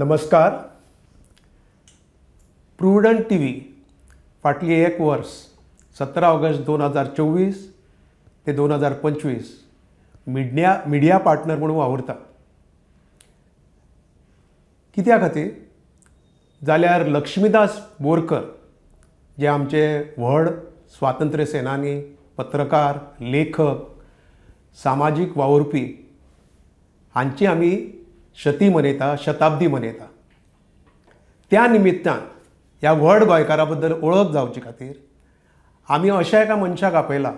नमस्कार. Prudent T V फाटली एक वर्स 17 ऑगस्ट 2024 ते 2025 मिडिया पार्टनर म्हणून वावुरता. कित्या खातीर जाल्यार लक्ष्मीदास बोरकर जे आमचे व्हड स्वातंत्र्य सेनानी, पत्रकार, लेखक, सामाजीक वावुरपी हांची आमी शती मनयता, शताब्दी मनयता. त्या निमित्तान ह्या व्हड गोंयकारा बद्दल वळख जावचे खातीर आमी अशा एका मनशाक आपयला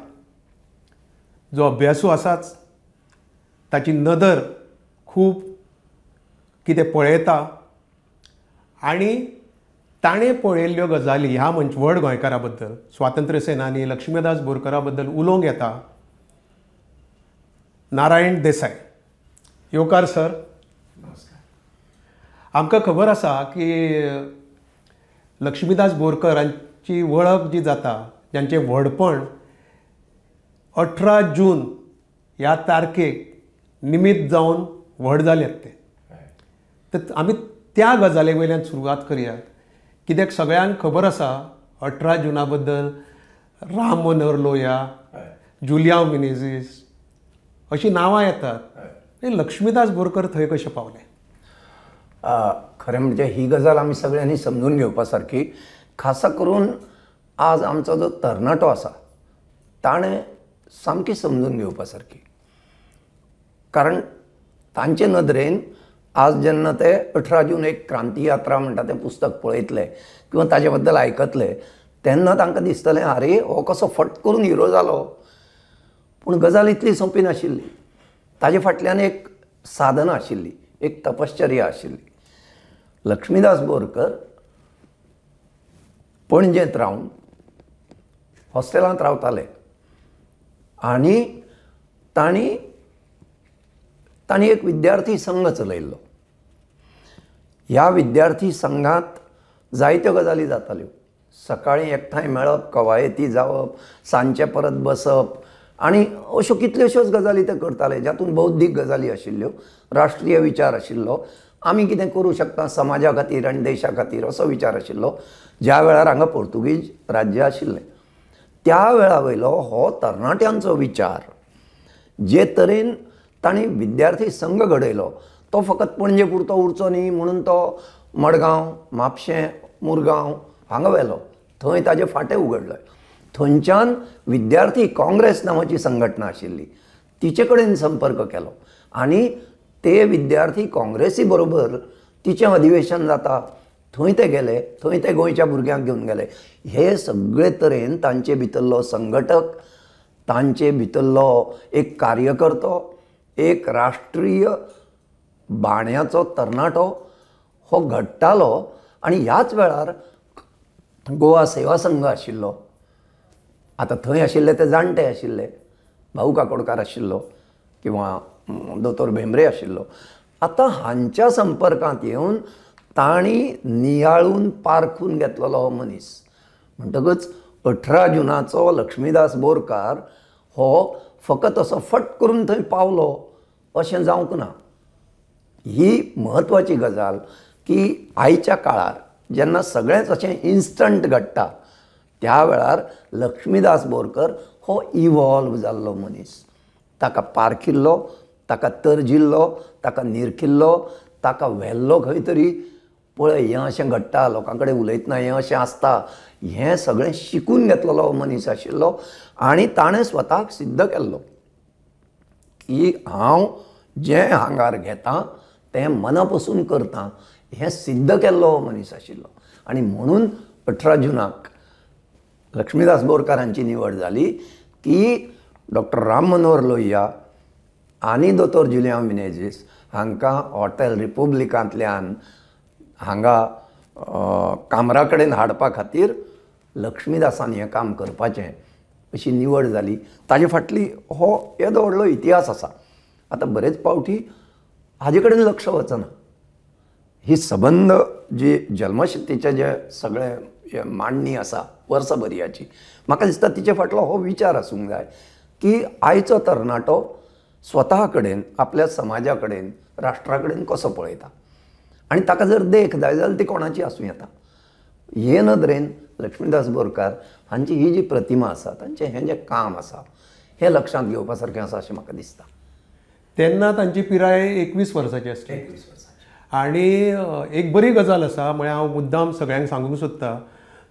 जो अभ्यासू आसाच, ताची नदर खूब कितें पळयता आनी ताणें पळयल्ल्यो गजाली ह्या व्हड गोंयकारा बद्दल, स्वातंत्र्य सेनानी लक्ष्मीदास बोरकरा बद्दल उलोवंक येता. नारायण देसाय. येवकार सर. नमस्कार. आमकां खबर आसा की लक्ष्मीदास बोरकर हांची वळख जी जाता, जांचें व्हडपण 18 जून ह्या तारखेक निमित्त जावन व्हड जाल्यात ते, तर आमी त्या गजाली वयल्यान सुरवात करया. कित्याक सगळ्यांक खबर आसा 18 जुना बद्दल राम मनोहर लोहिया, जुलियांव मिनेझीस अशीं नांवां येतात. लक्ष्मीदास बोरकर थंय कशें पावले? खरें म्हणजे ही गजाल आमी सगळ्यांनी समजून घेवपा सारकी. खासा करून आज आमचो जो तरणाटो आसा ताणें सामकी समजून घेवपा सारकी, कारण तांचे नदरेन आज जेन्ना ते 18 जून एक क्रांती यात्रा म्हणटा तें पुस्तक पळयतले किंवा ताजे बद्दल आयकतले तेन्ना तांकां दिसतलें, आरे हो कसो फट करून हिरो जालो. पूण गजाल इतली सोंपी नाशिल्ली. ताजे फाटल्यान एक साधना आशिल्ली, एक तपश्चर्या आशिल्ली. लक्ष्मीदास बोरकर पणजेंत रावन हॉस्टेलांत रावताले आनी तांणी एक विद्यार्थी संघ चलयल्लो. ह्या विद्यार्थी संघांत जायत्यो गजाली जाताल्यो. सकाळीं एकठांय मेळप, कवायती जावप, सांजचें परत बसप आनी अश्यो कितल्योश्योच गजाली ते करताले, जातूंत बौद्धीक गजाली आशिल्ल्यो, राष्ट्रीय विचार आशिल्लो, आमी कितें करूं शकता समाजा खातीर आनी देशा खातीर असो विचार आशिल्लो. ज्या वेळार हांगा पोर्तुगीज राज्य आशिल्लें त्या वेळा वयलो हो तरणाट्यांचो विचार, जे तरेन तांणी विद्यार्थी संघ घडयलो तो फकत पणजे पुरतो उरचो न्ही म्हणून तो मडगांव, म्हापशें, मुरगांव हांगा व्हेलो. थंय ताजे फांटे उगडले. थंयच्यान विद्यार्थी काँग्रेस नांवाची संघटना आशिल्ली तिचे कडेन संपर्क केलो आनी ते विद्यार्थी काँग्रेसी बरोबर तिचें अधिवेशन जाता थंय ते गेले, थंय ते गोंयच्या भुरग्यांक घेवन गेले. हे सगळे तरेन तांचे भितरलो संघटक, तांचे भितरलो एक कार्यकर्तो, एक राष्ट्रीय बाण्याचो तरणाटो हो घडटालो. आनी ह्याच वेळार गोवा सेवा संघ आशिल्लो. आतां थंय आशिल्ले ते जाणटे आशिल्ले, भाऊ काकोडकार आशिल्लो किंवा दोतोर भेंब्रे आशिल्लो. आतां हांच्या संपर्कांत येवन तांणी नियाळून पारखून घेतलेलो हो मनीस. म्हणटकच 18 जुनाचो लक्ष्मीदास बोरकार हो फकत असो फट करून थंय पावलो अशें जावंक ना. ही म्हत्वाची गजाल की आयच्या काळार जेन्ना सगळेंच अशें इन्स्टंट घडटा त्या वेळार लक्ष्मीदास बोरकर हो इवॉल्व जाल्लो मनीस. ताका पारखिल्लो, ताका तरजिल्लो, ताका निरखिल्लो, ताका व्हेल्लो खंय तरी. पळय हें अशें घडटा, लोकां कडेन उलयतना हें अशें आसता, हें सगळें शिकून घेतलेलो हो मनीस आशिल्लो आनी ताणें स्वताक सिद्ध केल्लो की हांव जें हांगार घेतां तें मना पसून करतां, हें सिद्ध केल्लो हो मनीस आशिल्लो. आनी म्हणून 18 जुनाक लक्ष्मीदास बोरकर हांची निवड जाली की डॉक्टर राम मनोहर लोहिया आनी दोतोर जुलियांव मिनेझीस हांकां हॉटेल रिपब्लिकांतल्यान हांगा कामरा कडेन हाडपा खातीर लक्ष्मीदासान हें काम करपाचें अशी निवड जाली. ताजे फाटली हो येदो व्हडलो इतिहास आसा. आतां बरेच पावटी हाजे कडेन लक्ष वचना. ही सबंद जी जल्मशतीचें जें सगळें मांडणी आसा वर्सभरयाची, म्हाका दिसता तिचे फाटलो हो विचार आसूंक जाय की आयचो तरणाटो स्वता कडेन, आपल्या समाजा कडेन, राष्ट्रा कडेन कसो पळयता आनी ताका जर देख जाय जाल्यार ती कोणाची आसूं येता. हे नदरेन लक्ष्मीदास बोरकार हांची ही जी प्रतिमा आसा, तांचें हें जें काम आसा हें लक्षांत घेवपा सारकें आसा अशें म्हाका दिसता. तेन्ना तांची पिराय 21 वर्साची आसली. 21 वर्सांची. आनी एक बरी गजाल आसा, म्हळ्यार हांव मुद्दाम सगळ्यांक सांगूंक सोदता,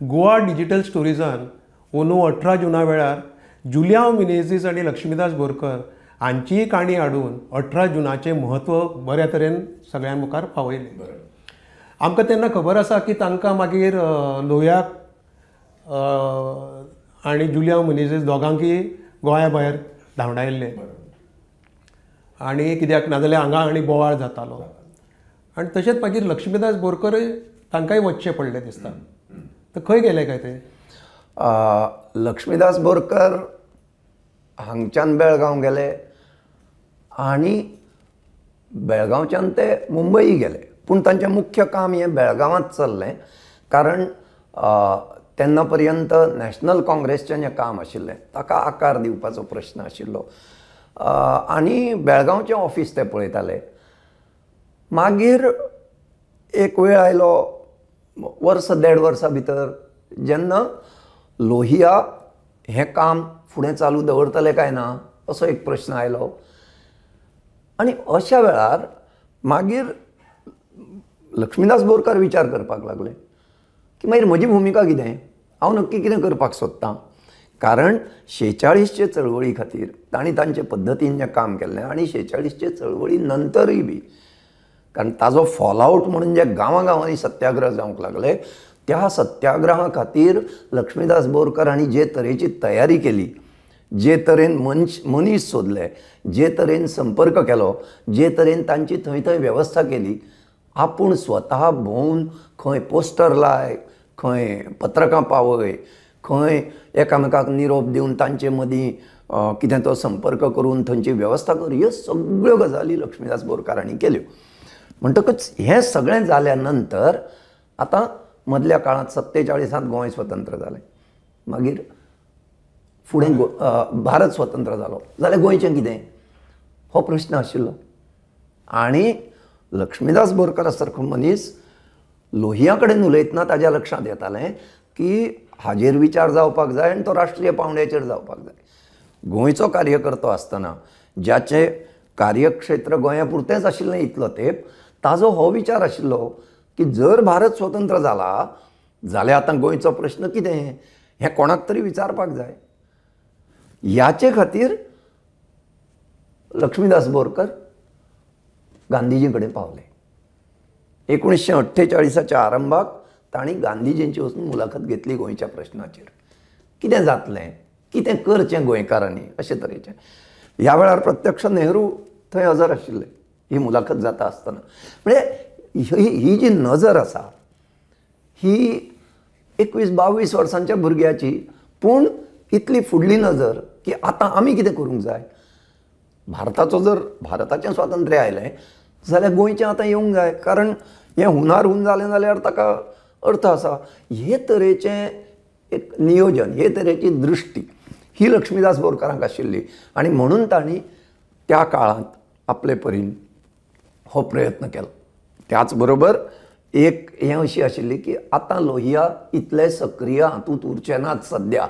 गोवा डिजिटल स्टोरिजान अंदू 18 जुना वेळार जुलियांव मिनेझीस आनी लक्ष्मीदास बोरकर हांचीय काणी हाडून 18 जुनाचें म्हत्व बऱ्या तरेन सगळ्यां मुखार पावयलें. आमकां तेन्ना खबर आसा की तांकां मागीर लोहियाक आनी जुलियांव मिनेझीस दोगांकय गोंया भायर धांवडायल्ले, आनी कित्याक नाजाल्यार हांगा आनी बोवाळ जातालो. आनी तशेंच मागीर लक्ष्मीदास बोरकर तांकांय वचचें पडलें दिसता. तर खंय गेले काय ते? लक्ष्मीदास बोरकर हांगच्यान बेळगांव गेले आनी बेळगांवच्यान ते मुंबई गेले. पूण तांचें मुख्य काम हें बेळगांवांत चल्लें, कारण तेन्ना पर्यंत नॅशनल काँग्रेसचें जें काम आशिल्लें ताका आकार दिवपाचो प्रश्न आशिल्लो आनी बेळगांवचें ऑफिस ते पळयताले. मागीर एक वेळ आयलो वर्स देड वर्सा भितर जेन्ना लोहिया हें काम फुडें चालू दवरतले काय ना असो एक प्रश्न आयलो. आनी अशा वेळार मागीर लक्ष्मीदास बोरकर विचार करपाक लागले की मागीर म्हजी भुमिका कितें, हांव नक्की कितें करपाक सोदतां. कारण 46चे चळवळी खातीर तांणी तांचे पद्दतीन जें काम केल्लें आनी 46चे चळवळी नंतरूय बी, कारण ताजो फॉलआवट म्हणून जे गांवां गांवांनी सत्याग्रह जावंक लागले त्या सत्याग्रहा खातीर लक्ष्मीदास बोरकर हांणी जे तरेची तयारी केली, जे तरेन मनीस सोदले, जे तरेन संपर्क केलो, जे तरेन तांची थंय थंय वेवस्था केली, आपूण स्वता भोंवन खंय पोस्टर लाय, खंय पत्रकां पावय, खंय एकामेकाक निरोप दिवन तांचे मदीं कितें तो संपर्क करून थंयची वेवस्था कर, ह्यो सगळ्यो गजाली लक्ष्मीदास बोरकर हांणी केल्यो. म्हणटकच हें सगळें जाल्या नंतर आतां मदल्या काळांत 47 गोंय स्वतंत्र जालें, मागीर फुडें भारत स्वतंत्र जालो, जाल्यार गोंयचें कितें हो प्रश्न आशिल्लो. आनी लक्ष्मीदास बोरकरा सारको मनीस लोहिया कडेन उलयतना ताज्या लक्षांत येतालें की हाजेर विचार जावपाक जाय आनी तो राष्ट्रीय पावंड्याचेर जावपाक जाय. गोंयचो कार्यकर्तो आसतना ज्याचें कार्यक्षेत्र गोंया पुरतेंच आशिल्लें इतलो तेंप, ताजो हो विचार आशिल्लो की जर भारत स्वतंत्र जाला जाल्यार आतां गोंयचो प्रश्न कितें हें कोणाक तरी विचारपाक जाय. ह्याचे खातीर लक्ष्मीदास बोरकर गांधीजी कडेन पावले. 1948च्या आरंभाक तांणी गांधीजींची वचून मुलाखत घेतली गोंयच्या प्रश्नाचेर, कितें जातलें, कितें करचें गोंयकारांनी अशे तरेचें. ह्या वेळार प्रत्यक्ष नेहरू थंय हजर आशिल्ले ही मुलाखत जाता आसतना. म्हणजे ही जी नजर आसा ही 21-22 वर्सांच्या भुरग्याची, पूण इतली फुडली नजर की आतां आमी कितें करूंक जाय. भारताचो जर भारताचें स्वातंत्र्य आयलें जाल्यार गोंयचें आतां येवंक जाय, कारण हें हुनार हून जालें जाल्यार ताका अर्थ आसा. हे तरेचें एक नियोजन, हे तरेची दृश्टी ही लक्ष्मीदास बोरकारांक आशिल्ली आनी म्हणून तांणी त्या काळांत आपले परीन हो प्रयत्न केलो. त्याच बरोबर एक हें अशी आशिल्ली की आतां लोहिया इतले सक्रीय हातूंत उरचे नात सद्या,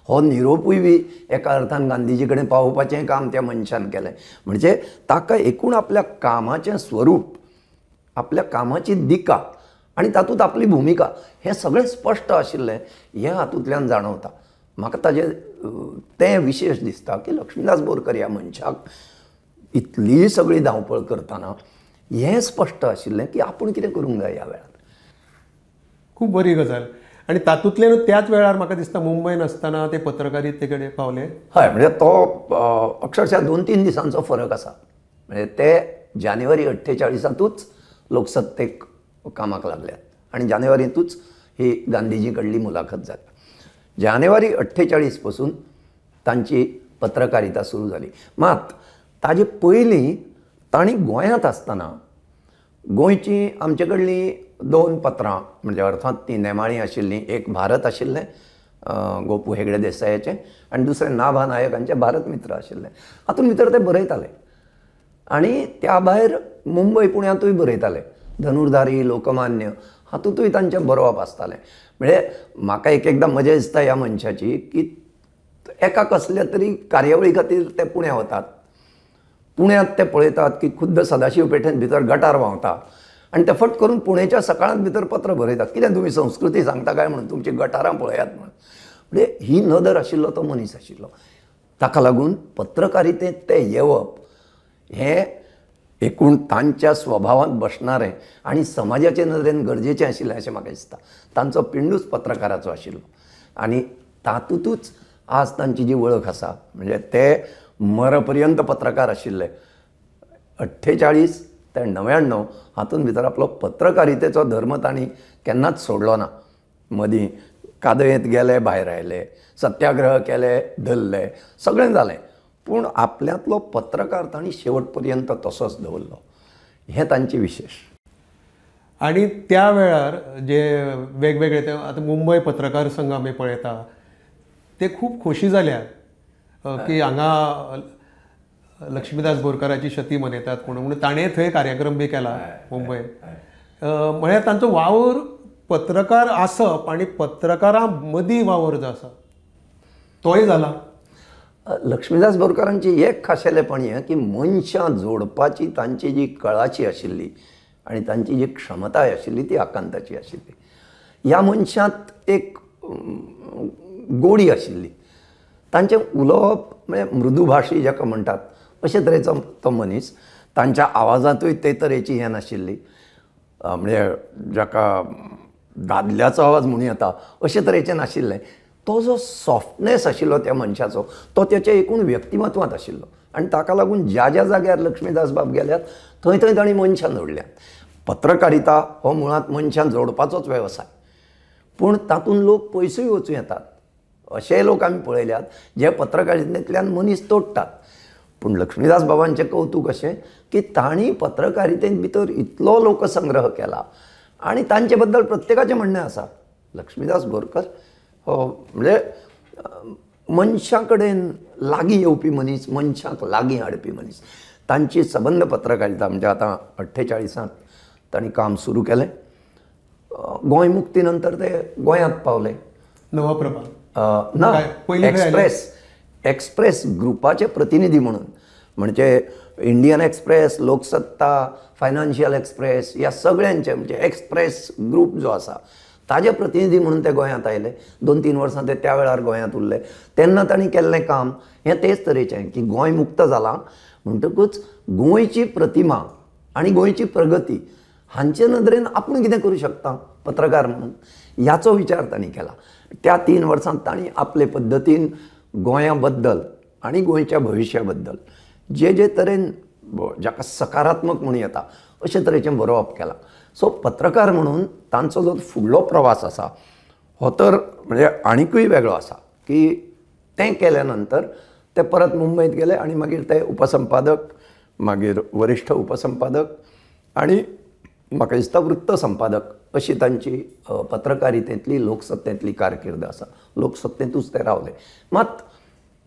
हो निरोपूय बी एका अर्थान गांधीजी कडेन पावोवपाचें काम त्या मनशान केलें. म्हणजे ताका एकूण आपल्या कामाचें स्वरूप, आपल्या कामाची दिका आनी तातूंत आपली भुमिका हें सगळें स्पश्ट आशिल्लें हें हातूंतल्यान जाणवता. म्हाका ताजें तें विशेश दिसता की लक्ष्मीदास बोरकर ह्या मनशाक इतली सगळी धांवपळ करतना हें स्पश्ट आशिल्लें की आपूण कितें करूंक जाय ह्या वेळार. खूब बरी गजाल. आनी तातूंतल्यान त्याच वेळार म्हाका दिसता मुंबयन आसतना ते पत्रकारिते कडेन पावले. हय, म्हणजे तो अक्षरशः 2-3 दिसांचो फरक आसा. म्हणजे ते जानेवारी 48 लोकसत्तेक कामाक लागल्यात आनी जानेवारींतूच ही गांधीजी कडली मुलाखत जाता. जानेवारी 48 पासून तांची पत्रकारिता सुरू जाली. मात ताजे पयलीं तांणी गोंयांत आसतना गोंयची आमचे कडलीं 2 पत्रां, म्हणजे अर्थात तीं नेमाळीं आशिल्लीं, एक भारत आशिल्लें गोपू हेगडे देसायाचें आनी दुसरें नाभा नायक हांचें भारत मित्र आशिल्लें. हातूंत भितर ते बरयताले आनी त्या भायर मुंबय पुण्यांतूय बरयताले. धनुर्धारी, लोकमान्य हातूंतूय तांचें बरोवप आसतालें. म्हणजे म्हाका एक एकदां मजा दिसता ह्या मनशाची की एका कसल्या तरी कार्यावळी खातीर ते पुण्या वतात, पुण्यांत ते पळयतात की खुद्द सदाशिव पेठेंत भितर गटार व्हांवता आनी ते फट करून पुणेच्या सकाळांत भितर पत्र बरयतात, कितें तुमी संस्कृती सांगता काय म्हणून, तुमची गटारां पळयात म्हणून. म्हणजे ही नदर आशिल्लो तो मनीस आशिल्लो. ताका लागून पत्रकारितेंत ते येवप हें एकूण तांच्या स्वभावांत बसणारें आनी समाजाचे नदरेन गरजेचें आशिल्लें अशें म्हाका दिसता. तांचो पिंडूच पत्रकाराचो आशिल्लो आनी तातूंतच आज तांची जी वळख आसा, म्हणजे ते मरपर्यंत पत्रकार आशिल्ले. 48 ते 99 हातूंत भितर आपलो पत्रकारितेचो धर्म तांणी केन्नाच सोडलो ना. मदीं कादयेंत गेले, भायर आयले, सत्याग्रह केले, धरले, सगळें जालें, पूण आपल्यांतलो पत्रकार तांणी शेवट पर्यंत तसोच दवरलो. हें तांचें विशेश. आनी त्या वेळार जे वेगवेगळे ते आतां मुंबय पत्रकार संघ आमी पळयता ते खूब खोशी जाल्या की हांगा लक्ष्मीदास बोरकाराची शती मनयतात कोण म्हणून, ताणें थंय कार्यक्रम बी केला मुंबय. म्हळ्यार तांचो वावर पत्रकार आसप आनी पत्रकारां मदीं वावर जो आसा तोय जाला. लक्ष्मीदास बोरकारांची एक खाशेलेपण हें की मनशां जोडपाची तांची जी कळाची आशिल्ली आनी तांची जी क्षमताय आशिल्ली ती आकांताची आशिल्ली. ह्या मनशांत एक गोडी आशिल्ली. तांचें उलोवप म्हणजे मृदुभाशी जाका म्हणटात अशे तरेचो तो मनीस. तांच्या आवाजांतूय ते तरेची हें नाशिल्ली, म्हणजे जाका दादल्याचो आवाज म्हणूं येता अशे तरेचें नाशिल्लें. तो जो सॉफ्टनेस आशिल्लो त्या मनशाचो तो त्याच्या एकूण व्यक्तिमत्वांत आशिल्लो आनी ताका लागून ज्या ज्या जाग्यार लक्ष्मीदास बाब गेल्यात थंय थंय तांणी मनशां जोडल्यात. पत्रकारिता हो मुळांत मनशां जोडपाचोच वेवसाय, पूण तातूंत लोक पयसूय वचूं येतात. अशेय लोक आमी पळयल्यात जे पत्रकारितेंतल्यान मनीस तोडटात. पूण लक्ष्मीदास बाबांचें कौतूक अशें की तांणी पत्रकारितेंत भितर इतलो लोकसंग्रह केला आनी तांचे बद्दल प्रत्येकाचें म्हणणें आसा. लक्ष्मीदास बोरकर हो म्हणजे मनशां कडेन लागीं येवपी मनीस, मनशांक लागीं हाडपी मनीस. तांची सबंद पत्रकारिता म्हणजे आतां 48 तांणी काम सुरू केलें. गोंय मुक्ती नंतर ते गोंयांत पावले. नवप्रभा ना, एक्सप्रेस, एक्सप्रेस ग्रुपाचे प्रतिनिधी म्हणून, म्हणजे Indian Express, Loksatta, Financial Express ह्या सगळ्यांचे म्हणजे एक्सप्रेस ग्रूप जो आसा ताजे प्रतिनिधी म्हणून ते गोंयांत आयले. 2-3 वर्सां ते त्या वेळार गोंयांत उरले. तेन्ना तांणी केल्लें काम हें तेच तरेचें की गोंय मुक्त जालां म्हणटकूच गोंयची प्रतिमा आनी गोंयची प्रगती हांचे नदरेन आपूण कितें करूं शकता पत्रकार म्हणून ह्याचो विचार तांणी केला. त्या 3 वर्सांत तांणी आपले पद्दतीन गोंया बद्दल आनी गोंयच्या भविश्या बद्दल जे जे तरेन जाका सकारात्मक म्हणूं येता अशे तरेचें बरोवप केलां. सो पत्रकार म्हणून तांचो जो फुडलो प्रवास आसा हो तर म्हणजे आनिकूय वेगळो आसा की तें केल्या नंतर ते परत मुंबयत गेले आनी मागीर ते उपसंपादक, मागीर वरिश्ठ उपसंपादक आनी म्हाका दिसता वृत्तसंपादक अशी तांची पत्रकारितेंतली लोकसत्तेंतली कारकीर्द आसा. लोकसत्तेंतूच ते रावले. मात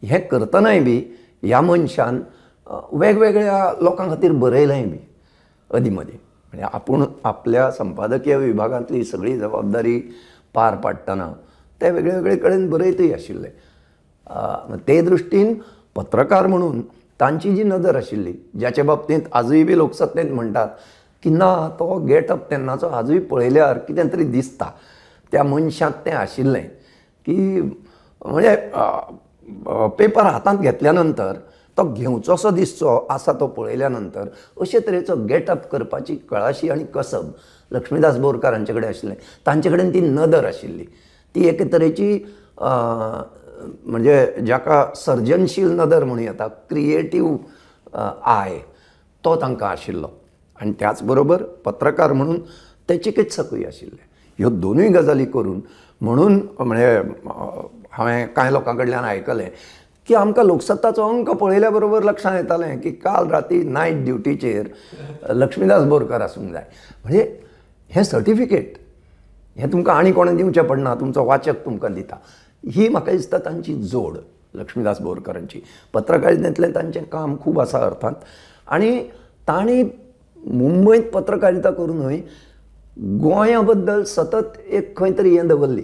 हें करतनाय बी ह्या मनशान वेगवेगळ्या लोकां खातीर बरयलेंय बी अदीं मदीं. म्हणजे आपूण आपल्या संपादकीय विभागांतली सगळी जबाबदारी पार पाडटना ते वेगळे वेगळे कडेन बरयतूय आशिल्ले. ते दृश्टीन पत्रकार म्हणून तांची जी नदर आशिल्ली ज्याचे बाबतींत आजूय बी लोकसत्तेंत म्हणटात की ना तो गेटअप तेन्नाचो आजूय पळयल्यार कितें तरी दिसता त्या मनशांत तें आशिल्लें की म्हणजे पेपर हातांत घेतल्या नंतर तो घेवचोसो दिसचो आसा तो पळयल्या नंतर अशे तरेचो गेटअप करपाची कळाशी आनी कसब लक्ष्मीदास बोरकार हांचे कडेन आशिल्लें. तांचे कडेन ती नदर आशिल्ली, ती एके तरेची म्हणजे जाका सर्जनशील नदर म्हणूं येता, क्रिएटीव I तो तांकां आशिल्लो. आनी त्याच बरोबर पत्रकार म्हणून ते चिकित्सकूय आशिल्ले. ह्यो दोनूय गजाली करून म्हणून म्हणजे हांवें कांय लोकां कडल्यान आयकलें की आमकां लोकसत्ताचो अंक पळयल्या बरोबर लक्षांत येतालें की काल राती नायट ड्युटीचेर लक्ष्मीदास बोरकर आसूंक जाय. म्हणजे हें सर्टिफिकेट हें तुमकां आनी कोणें दिवचें पडना, तुमचो वाचक तुमकां दिता. ही म्हाका दिसता तांची जोड लक्ष्मीदास बोरकरांची. पत्रकारितेंतलें तांचें काम खूब आसा अर्थांत, आनी तांणी मुंबयत पत्रकारिता करूनय गोंया बद्दल सतत एक खंय तरी हें दवरली,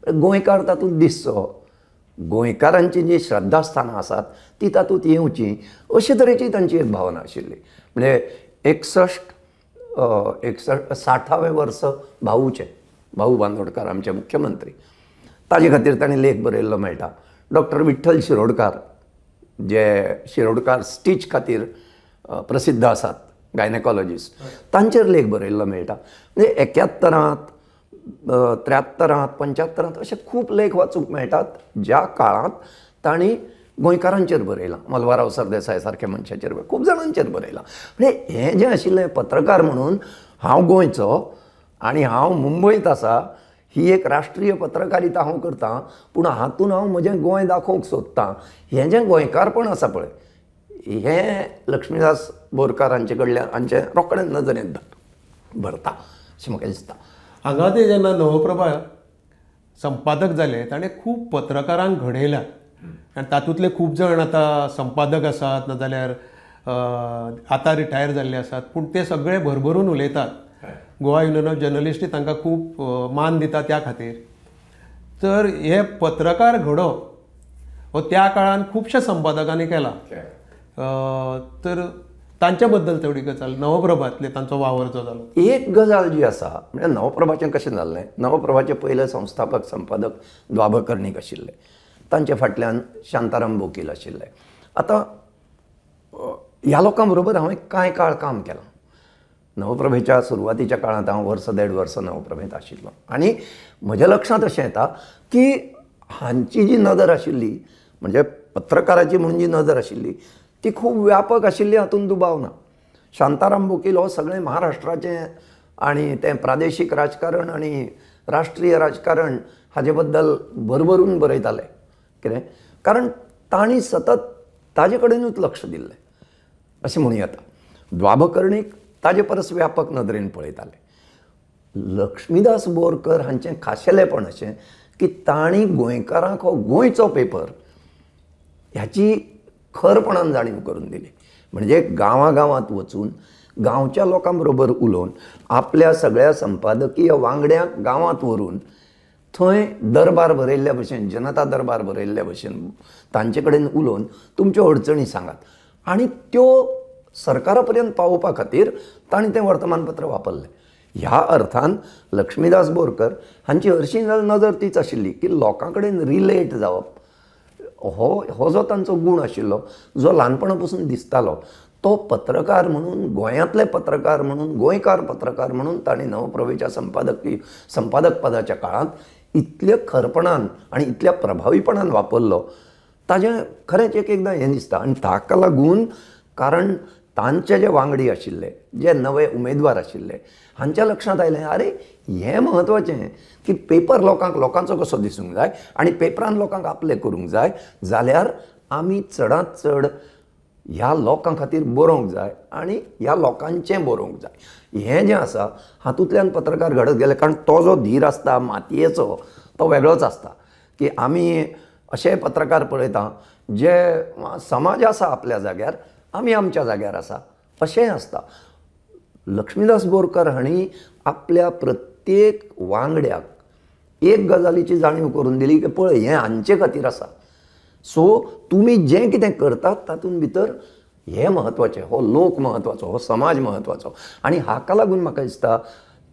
गोंयकार तातूंत दिसचो, गोंयकारांची जी श्रद्धास्थानां आसात ती तातूंत येवची अशे तरेची तांची एक भावना आशिल्ली. म्हणजे 61 60वें वर्स भाऊचें, भाऊ बांदोडकार आमचे मुख्यमंत्री, ताजे खातीर तांणी लेख बरयल्लो मेळटा. डॉक्टर विठ्ठल शिरोडकार जे शिरोडकार स्टीच खातीर प्रसिद्ध आसात, गायनेकॉलॉजिस्ट, तांचेर लेख बरयल्लो मेळटा. म्हणजे 71त 73त 75त अशे खूब लेख वाचूंक मेळटात ज्या काळांत तांणी गोंयकारांचेर बरयलां, मल्हारराव सरदेसाय सारक्या मनशाचेर, खूब जाणांचेर बरयलां. म्हणजे हें जें आशिल्लें पत्रकार म्हणून हांव गोंयचो आनी हांव मुंबयत आसा, ही एक राष्ट्रीय पत्रकारिता हांव करतां, पूण हातून हांव म्हजें गोंय दाखोवंक सोदतां, हें जें गोंयकारपण आसा पळय, हें लक्ष्मीदास बोरकार हांचे कडल्यान हांचे रोखडें नदरेंत भरता अशें म्हाका दिसता. हांगा ते जेन्ना नवप्रभा संपादक जाले ताणें खूब पत्रकारांक घडयल्यात आनी तातूंतले खूब जाण आतां संपादक आसात, नाजाल्यार आतां रिटायर जाल्ले आसात, पूण ते सगळे भरभरून उलयतात. गोवा युनियन ऑफ जर्नलिस्टूय तांकां खूब मान दिता त्या खातीर. तर हे पत्रकार घडोवप हो त्या काळान खुबश्या संपादकांनी केला, तर तांच्या बद्दल थोडी गजाल, नवप्रभातले तांचो वावर जो जालो. एक गजाल जी आसा म्हणजे नवप्रभाचें कशें जाल्लें, नवप्रभाचे पयले संस्थापक संपादक द्वाभ कर्णीक आशिल्ले, तांचे फाटल्यान शांताराम बोकील आशिल्ले. आतां ह्या लोकां बरोबर हांवें कांय काळ काम केलां. नवप्रभेच्या सुरवातीच्या काळांत हांव वर्स देड वर्स नवप्रभेंत आशिल्लो आनी म्हज्या लक्षांत अशें येता की हांची जी नदर आशिल्ली, म्हणजे पत्रकाराची म्हणून जी नदर आशिल्ली ती खूब व्यापक आशिल्ली, हातूंत दुबाव ना. शांताराम बोकील हो सगळें महाराष्ट्राचें आनी तें प्रादेशीक राजकारण आनी राष्ट्रीय राजकारण हाजे बद्दल भरभरून बरयताले. कितें कारण तांणी सतत ताजे कडेनूच लक्ष दिल्लें अशें म्हणूं येता. द्वाभ कर्णीक ताजे परस व्यापक नदरेन पळयताले. लक्ष्मीदास बोरकर हांचें खाशेलेपण अशें की तांणी गोंयकारांक हो गोंयचो पेपर ह्याची खरपणान जाणीव करून दिली. म्हणजे गांवागांवांत वचून गांवच्या लोकां बरोबर उलोवन आपल्या सगळ्या संपादकीय वांगड्यांक गांवांत व्हरून थंय दरबार बरयल्ल्या भशेन, जनता दरबार बरयल्ल्या भशेन तांचे कडेन उलोवन तुमच्यो अडचणी सांगात आनी त्यो सरकारा पर्यंत पावोवपा खातीर तांणी तें वर्तमानपत्र वापरलें. ह्या अर्थान लक्ष्मीदास बोरकर हांची हरशीं नजर तीच आशिल्ली की लोकां कडेन रिलेट जावप हो हो जो तांचो गूण आशिल्लो, जो ल्हानपणा पसून दिसतालो, तो पत्रकार म्हणून, गोंयांतले पत्रकार म्हणून, गोंयकार पत्रकार म्हणून तांणी नवप्रभेच्या संपादक पदाच्या काळांत इतल्या खरपणान आनी इतल्या प्रभावीपणान वापरलो, ताजें खरेंच एक एकदां हें दिसता. आनी ताका लागून, कारण तांचे जे वांगडी आशिल्ले, जे नवे उमेदवार आशिल्ले, हांच्या लक्षांत आयलें, आरे हें म्हत्वाचें की पेपर लोकांक लोकांचो कसो दिसूंक जाय आनी पेपरान लोकांक आपले करूंक जाय, जाल्यार आमी चडांत चड ह्या लोकां खातीर बरोवंक जाय आनी ह्या लोकांचें बरोवंक जाय. हें जें आसा हातूंतल्यान पत्रकार घडत गेले. कारण तो जो धीर आसता मातयेचो तो वेगळोच आसता की आमी अशे पत्रकार पळयता जे समाज आसा आपल्या जाग्यार, आमी आमच्या जाग्यार आसा अशेंय आसता. लक्ष्मीदास बोरकर हांणी आपल्या प्रत्येक वांगड्याक एक गजालीची जाणीव करून दिली की पळय हें हांचे खातीर आसा, सो तुमी जें कितें करतात तातूंत भितर हें म्हत्वाचें, हो लोक म्हत्वाचो, हो समाज म्हत्वाचो. आनी हाका लागून म्हाका दिसता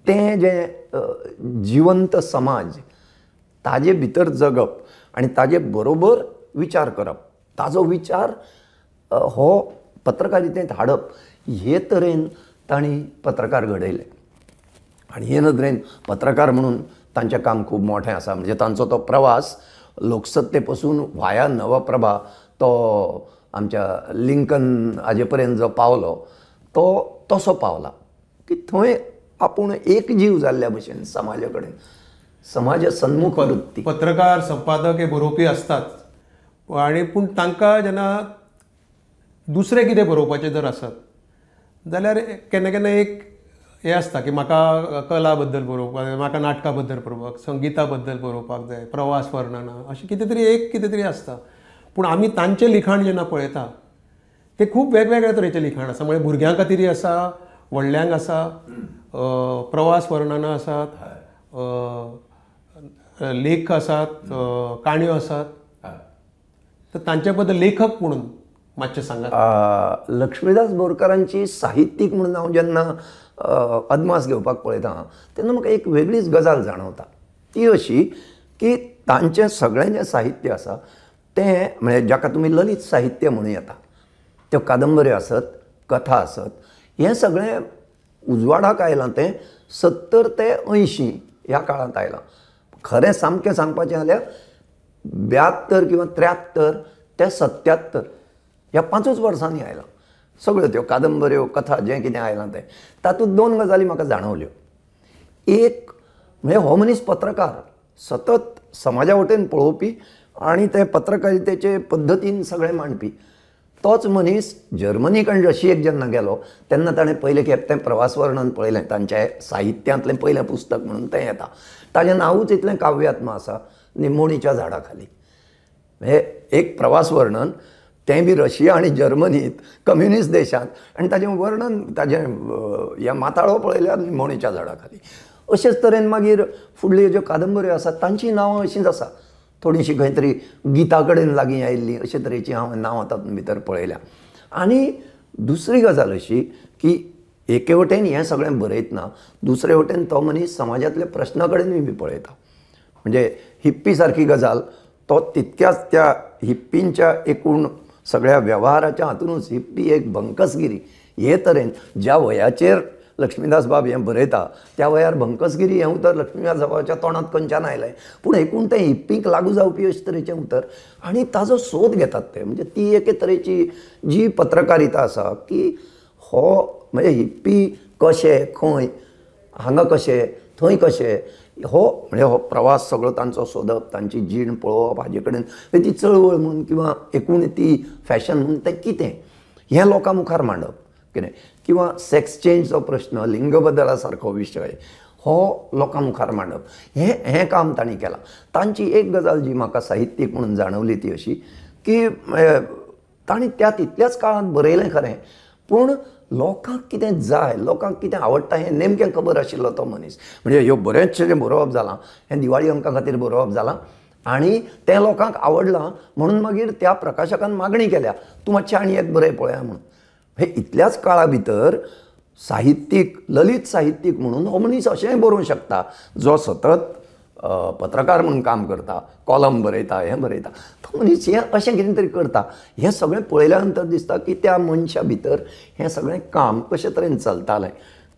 तें जें जिवंत समाज ताजे भितर जगप आनी ताजे बरोबर विचार करप, ताजो विचार हो पत्रकारितेंत हाडप, हे तरेन तांणी पत्रकार घडयले. आनी हे नदरेन पत्रकार म्हणून तांचें काम खूब मोठें आसा. म्हणजे तांचो तो प्रवास लोकसत्ते पसून व्हाया नवप्रभा तो आमच्या लिंकन हाजे पर्यंत जो पावलो तो तसो पावला की थंय आपूण एक जीव जाल्ल्या भशेन समाजा कडेन, समाज सन्मुख वृत्ती. पत्रकार संपादक हे बरोवपी आसतात आनी पूण तांकां जेन्ना दुसरें कितें बरोवपाचें जर आसत जाल्यार केन्ना केन्ना एक हें आसता की म्हाका कला बद्दल बरोवपाक जाय, म्हाका नाटका बद्दल बरोवपाक, संगिता बद्दल बरोवपाक जाय, प्रवास वर्णना, अशें कितें तरी एक कितें तरी आसता. पूण आमी तांचें लिखाण जेन्ना पळयता तें खूब वेगवेगळ्या तरेचें लिखाण आसा. म्हणजे भुरग्यां खातीरय आसा, व्हडल्यांक आसा, प्रवास वर्णनां आसात, लेख आसात, काणयो आसात. तर तांचे बद्दल लेखक म्हणून मातशें सांगात. लक्ष्मीदास बोरकारांची साहित्यीक म्हणून हांव जेन्ना अदमास घेवपाक पळयता तेन्ना म्हाका एक वेगळीच गजाल जाणवता, ती अशी की तांचें सगळें जें साहित्य आसा तें म्हणजे जाका तुमी ललित साहित्य म्हणूं येता, त्यो कादंबऱ्यो आसत, कथा आसत, हें सगळें उजवाडाक आयलां तें 70 ते 80 ह्या काळांत आयलां. खरें सामकें सांगपाचें जाल्यार 72 किंवा 73 ते 77 ह्या 5 वर्सांनी आयलां सगळ्यो त्यो कादंबऱ्यो, कथा, जें कितें आयलां तें. तातूंत 2 गजाली म्हाका जाणवल्यो. एक म्हणजे हो मनीस पत्रकार, सतत समाजा वटेन पळोवपी आनी ते पत्रकारितेचे पद्दतीन सगळें मांडपी. तोच मनीस जर्मनीक आनी रशियेक जेन्ना गेलो तेन्ना ताणें पयले खेप तें प्रवास वर्णन पळयलें, तांच्या साहित्यांतलें पयलें पुस्तक म्हणून तें येता. ताजें नांवूच इतलें काव्यात्म आसा, निमोणीच्या झाडा खाली. हे एक प्रवास वर्णन, तें बी रशिया आनी जर्मनीत, कम्युनिस्ट देशांत, आनी ताजें वर्णन, ताजें ह्या माथाळो पळयल्यार निमोणीच्या झाडा खाली. अशेच तरेन मागीर फुडल्यो ज्यो कादंबऱ्यो आसात तांचीं नांवां अशींच आसा, थोडीशी खंय तरी गीता कडेन लागीं आयिल्लीं अशे तरेचीं हांवें नांवां तातूंत भितर पळयल्या. आनी दुसरी गजाल अशी की एके वटेन हें सगळें बरयतना दुसरे वटेन तो मनीस समाजांतल्या प्रश्ना कडेनूय बी पळयता. म्हणजे हिप्पी सारकी गजाल तो तितक्याच त्या हिप्पींच्या एकूण सगळ्या वेव्हाराच्या हातूनच हिप्पी एक भंकसगिरी हे तरेन ज्या वयाचेर लक्ष्मीदास बाब हें बरयता त्या वयार भंकसगिरी हें उतर लक्ष्मीदास बाबाच्या तोंडांत खंयच्यान आयलें, पूण एकूण तें हिप्पींक लागू जावपी अशे तरेचें उतर आनी ताजो सोद घेतात ते. म्हणजे ती एके तरेची जी पत्रकारिता आसा की हो म्हणजे हिप्पी कशे, खंय, हांगा कशे, थंय कशे, हो म्हणजे हो प्रवास सगळो तांचो सोदप, तांची जीण पळोवप, हाजे कडेन ती चळवळ म्हणून किंवा एकूण ती फॅशन म्हणून तें कितें हें लोकां मुखार मांडप कितें, किंवा सेक्स चेंजचो प्रश्न, लिंग बदला सारको विशय हो लोकां मुखार मांडप, हें हें काम तांणी केलां. तांची एक गजाल जी म्हाका साहित्यीक म्हणून जाणवली ती अशी की तांणी त्या तितल्याच काळांत बरयलें खरें, पूण लोकांक कितें जाय, लोकांक कितें आवडटा हें नेमकें खबर आशिल्लो तो मनीस. म्हणजे ह्यो बरेंचशें जें बरोवप जालां हें दिवाळी अंका खातीर बरोवप जालां आनी तें लोकांक आवडलां म्हणून मागीर त्या प्रकाशकान मागणी केल्या तूं मातशें आनी एक बरय पळया म्हणून. हे इतल्याच काळा भितर साहित्यीक, ललित साहित्यीक म्हणून हो मनीस अशेंय बरोवंक शकता जो सतत पत्रकार म्हणून काम करता, कॉलम बरयता, हें बरयता, तो मनीस हें अशें कितें तरी करता. हें सगळें पळयल्या नंतर दिसता की त्या मनशा भितर हें सगळें काम कशे तरेन चलतालें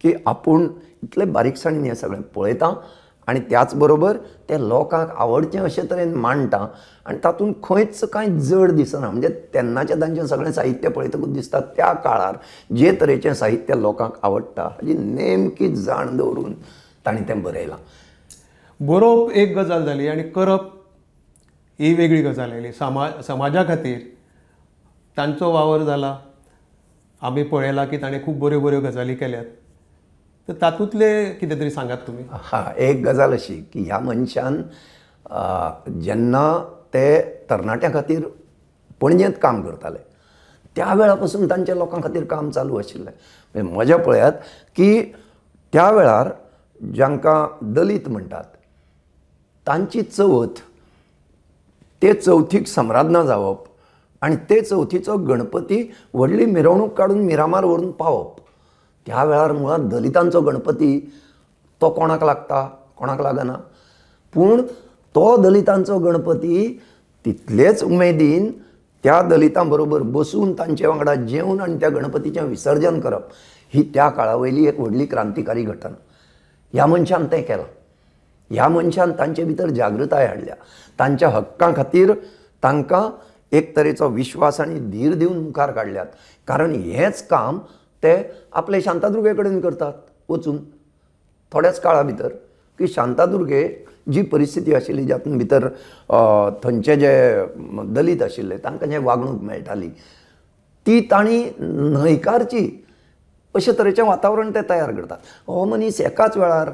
की आपूण इतले बारीकसाणीन हें सगळें पळयता आनी त्याच बरोबर तें लोकांक आवडचें अशे तरेन मांडटा आनी तातूंत खंयच कांय जड दिसना. म्हणजे तेन्नाचें तांचें सगळें साहित्य पळयतकूच दिसता त्या काळार जे तरेचें साहित्य लोकांक आवडटा हाजी नेमकी जाण दवरून तांणी तें बरयलां. बरोवप एक गजाल जाली आनी करप ही वेगळी गजाल आयली. समाजा खातीर तांचो वावर जाला, आमी पळयलां की ताणें खूब बऱ्यो बऱ्यो गजाली केल्यात, तर तातूंतले कितें तरी सांगात तुमी. हा, एक गजाल अशी की ह्या मनशान जेन्ना ते तरणाट्यां खातीर पणजेंत काम करताले त्या वेळा पासून तांच्या लोकां खातीर काम चालू आशिल्लें. म्हणजे म्हज्या पळयात की त्या वेळार जांकां दलीत म्हणटात तांची चवथ, ते चवथीक सम्रादना जावप आनी ते चवथीचो गणपती व्हडली मिरवणूक काडून मिरामार व्हरून पावप. त्या वेळार मुळांत दलितांचो गणपती तो कोणाक लागता, कोणाक लागना, पूण तो दलितांचो गणपती तितलेच उमेदीन त्या दलितां बरोबर बसून तांचे वांगडा जेवन आनी त्या गणपतीचें विसर्जन करप ही त्या काळा वयली एक व्हडली क्रांतिकारी घटना. ह्या मनशान तें केलां. ह्या मनशान तांचे भितर जागृताय हाडल्या, तांच्या हक्कां खातीर तांकां एक तरेचो विश्वास आनी धीर दिवन मुखार काडल्यात. कारण हेंच काम ते आपले शांतादुर्गे कडेन करतात वचून थोड्याच काळा भितर की शांतादुर्गे जी परिस्थिती आशिल्ली जातून भितर थंयचे जे दलीत आशिल्ले तांकां जे वागणूक मेळटाली ती तांणी न्हयकारची अशे तरेचें वातावरण ते तयार करतात. हो मनीस एकाच वेळार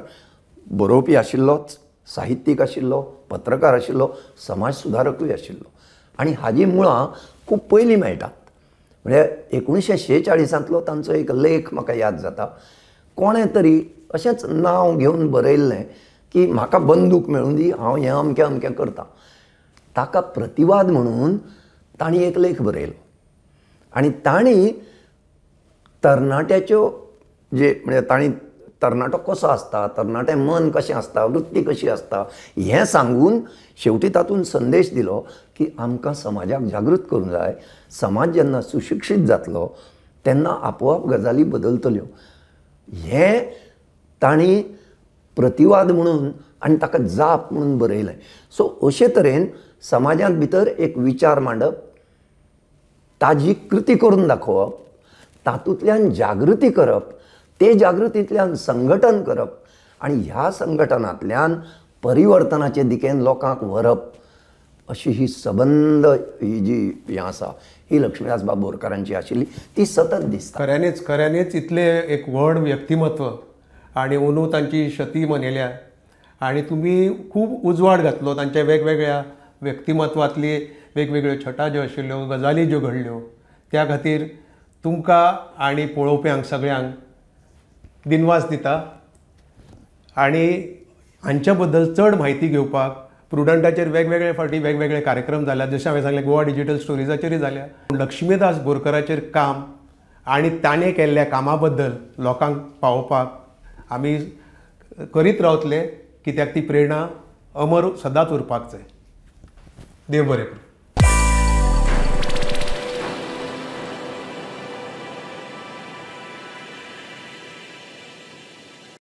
बरोवपी आशिल्लोच, साहित्यीक आशिल्लो, पत्रकार आशिल्लो, समाज सुधारकूय आशिल्लो आनी हाजी मुळां खूब पयलीं मेळटात. म्हणजे 1946 तांचो एक लेख म्हाका याद जाता. कोणें तरी अशेंच नांव घेवन बरयल्लें की म्हाका बंदूक मेळूं दी, हांव हें अमकें अमकें करता. ताका प्रतिवाद म्हणून तांणी एक लेख बरयलो आनी तांणी तरणाट्याच्यो जे म्हणजे तांणी तरणाटो कसो आसता, तरणाटें मन कशें आसता, वृत्ती कशी आसता हें सांगून शेवटी तातूंत संदेश दिलो की आमकां समाजाक जागृत करूंक जाय. समाज जेन्ना सुशिक्षीत जातलो तेन्ना आपोआप गजाली बदलतल्यो. हें तांणी प्रतिवाद म्हणून आनी ताका जाप म्हणून बरयलें. सो अशे तरेन समाजांत भितर एक विचार मांडप, ताजी कृती करून दाखोवप, तातूंतल्यान जागृती करप, ते जागृतींतल्यान संघटन करप आनी ह्या संघटनांतल्यान परिवर्तनाचे दिकेन लोकांक व्हरप, अशी ही सबंद ही जी हें आसा ही लक्ष्मीदास बाब बोरकारांची आशिल्ली, ती सतत दिसता. खऱ्यांनीच खऱ्यांनीच इतलें एक व्हड व्यक्तिमत्व आनी अंदू तांची शती मनयल्या आनी तुमी खूब उजवाड घातलो तांच्या वेगवेगळ्या व्यक्तिमत्वांतली वेगवेगळ्यो छटा ज्यो आशिल्ल्यो, गजाली ज्यो घडल्यो, त्या खातीर तुमकां आनी पळोवप्यांक सगळ्यांक दिनवास दिता. आनी हांच्या बद्दल चड म्हायती घेवपाक प्रुडंटाचेर वेगवेगळे फावटी वेगवेगळे कार्यक्रम जाल्या, जशें हांवें सांगलें गोवा डिजिटल स्टोरीजाचेरूय जाल्या. लक्ष्मीदास बोरकराचेर काम आनी ताणें केल्ल्या कामा बद्दल लोकांक पावोवपाक आमी करीत रावतले, कित्याक ती प्रेरणा अमर सदांच उरपाक जाय. देव बरें करूं.